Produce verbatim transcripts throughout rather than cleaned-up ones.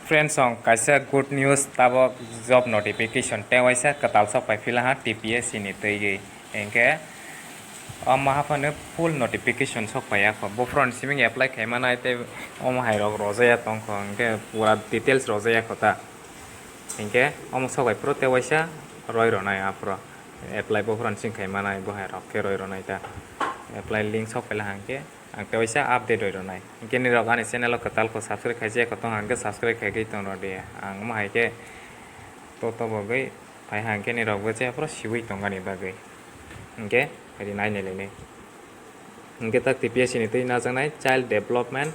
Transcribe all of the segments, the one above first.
Friends, song kaisa good news, tabok job notification tei waisa kwtal sok pai phila ha T P S C ni twi gwi. Hinkhe omo haphano full notification sok pai ya kho. Buphuru ni simi apply khai manai tei omo hai rok rojaya tong kho, hinkhe pura details rojaya kho ta. Hinkhe omo sok pai phuru tei waisa roi rwnai aphuru. Apply buphuru ni simi khai manai bo hai rok khe roi rwnai ta. Apply link sok pai la ha hinkhe. Ang tei waisa update roi rwnai. Hinkhe nirok ani channel o kwtal kho subscribe khaijak kho tong hwnkhe subscribe khaigwi tong rw di. Ang omo hai khe to to bagwi phai ha hinkhe nirok bo je aphuru siwi tongani bagwi. Hinkhe rinai nai lainai. Hinkhe tak T P S C ni twi najaknai Child Development,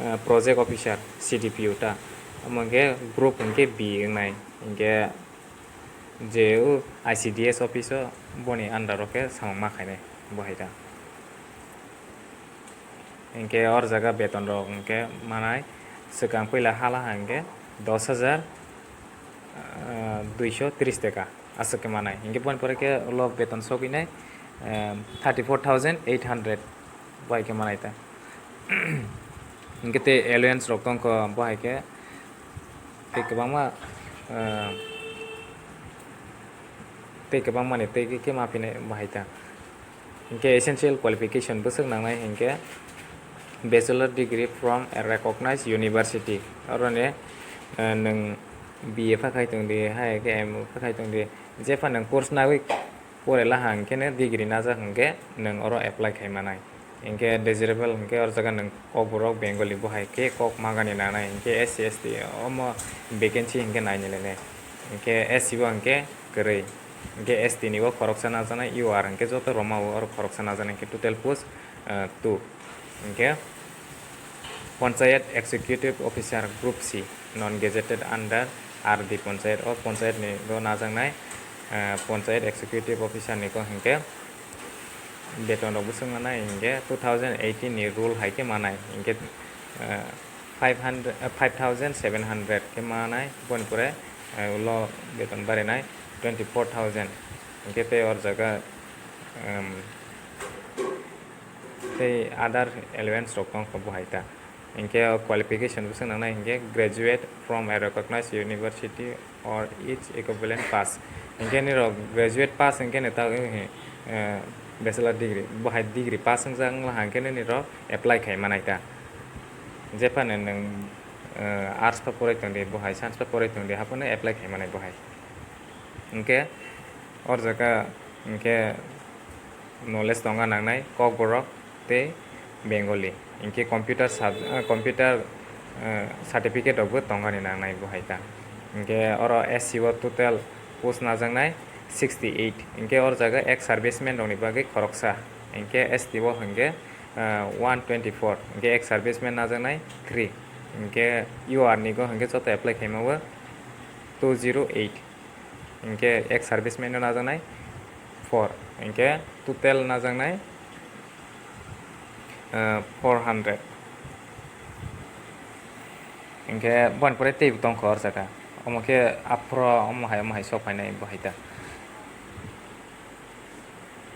eh, Project Officer, C D P O ta. Omo hinkhe group hinkhe B wngnai. Hinkhe je o I C D S office o boni under o khe samung ma khainai bo hai ta. Hinkhe or jaga beton rok hinkhe manai swkang puila hala ha hinkhe dos hajar, ah, duiso tris taka aswk khe manai. Hinkhe boni pore khe ulo beton sogwinai, em, thirty four thousand eight hundred bo hai khe manai ta. Hinkhe tei allowance rok tong kho bo hai khe tei kwbangma, ah, tei kwbangmani tei khe ma phinai bo hai ta. Hinkhe essential qualification bwswk nangnai hinkhe bachelor degree from a recognized university. Oroni, eh, nwng B A pha khai tong di, hai khe M A pha khai tong di, jepha nwng course nagwi pore la ha hinkhe nw degree najak hinkhe nwng oro apply khai manai. Hinkhe desirable hinkhe or jaga nwng Kokborok Bengali bo hai khe kok magani nanai hinkhe S C S T omo vacancy hinkhe naini lainai. Hinkhe S C bo hinkhe kwrwi. Hinkhe S T ni bo khoroksa najaknai, U R hinkhe joto Roma o oro khoroksa najaknai hinkhe total post, ah, two. Hinkhe Panchayat Executive Officer Group C, non gazetted under R D Panchayat, o Panchayat ni bo najaknai, ah, Panchayat Executive Officer ni ko hinkhe beton rok bwswk nanai hinkhe two thousand eighteen ni rule hai khe manai hinkhe, ah, five hundred, ah, five thousand seven hundred khe manai, boni pore, ah, ulo beton barinai twenty four thousand hinkhe tei or jaga, um, tei other allowance rok tong kho bo hai ta. Hinkhe o qualification bwswk nangnai hinkhe graduate from a recognized university or its equivalent pass. Hinkhe nirok graduate pass hinkhe nw ta, eh, bachelor degree, bo hai degree pass wngjak wngla hinkhe nirok apply khai manai ta. Jephano nwng, eh, arts pha porai tong di, bo hai science pha porai tong di, haphano apply khai manai bo hai. Hinkhe or jaga hinkhe knowledge tongna nangnai Kokborok tei Bengali. Hinkhe computer sub-, eh, computer, eh, certificate rokbo tongani nangnai bo hai ta. Hinkhe oro S C o total post najaknai sixty eight. Hinkhe or jaga ex serviceman rokni bagwi khoroksa. Hinkhe S T o hinkhe, eh, one twenty four. Hinkhe ex serviceman najaknai three. Hinkhe U R ni go hinkhe joto apply khaima o two zero eight. Hinkhe ex serviceman no najaknai four, hinkhe total najaknai, eh, four hundred. Hinkhe boni pore teibo tongkha or jaga. Omo khe aphro omo hai, omo hai sok phainai bo hai ta.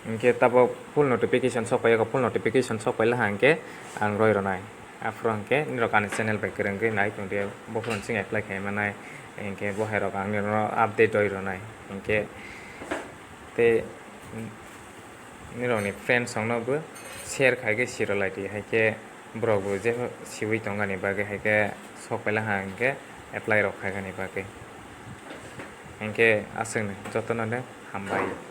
Hinkhe tabok full notification sok pai, full notification sok pai la hinkhe ang roi rwnai. Aphuru hinkhe nirok ani channel bai kwrwngwi nai tongdi, buphuru chwng apply khai manai, hinkhe bo hai rok ang nirokno update roi rwnai. Hinkhe tei nirokni friends rokno bo share khai khe sirolai di, hai khe borok bo je siwi tongani bagwi hai khe sok paila ha hinkhe apply rok khaikani bagwi. Hinkhe aswkno jotono hambai.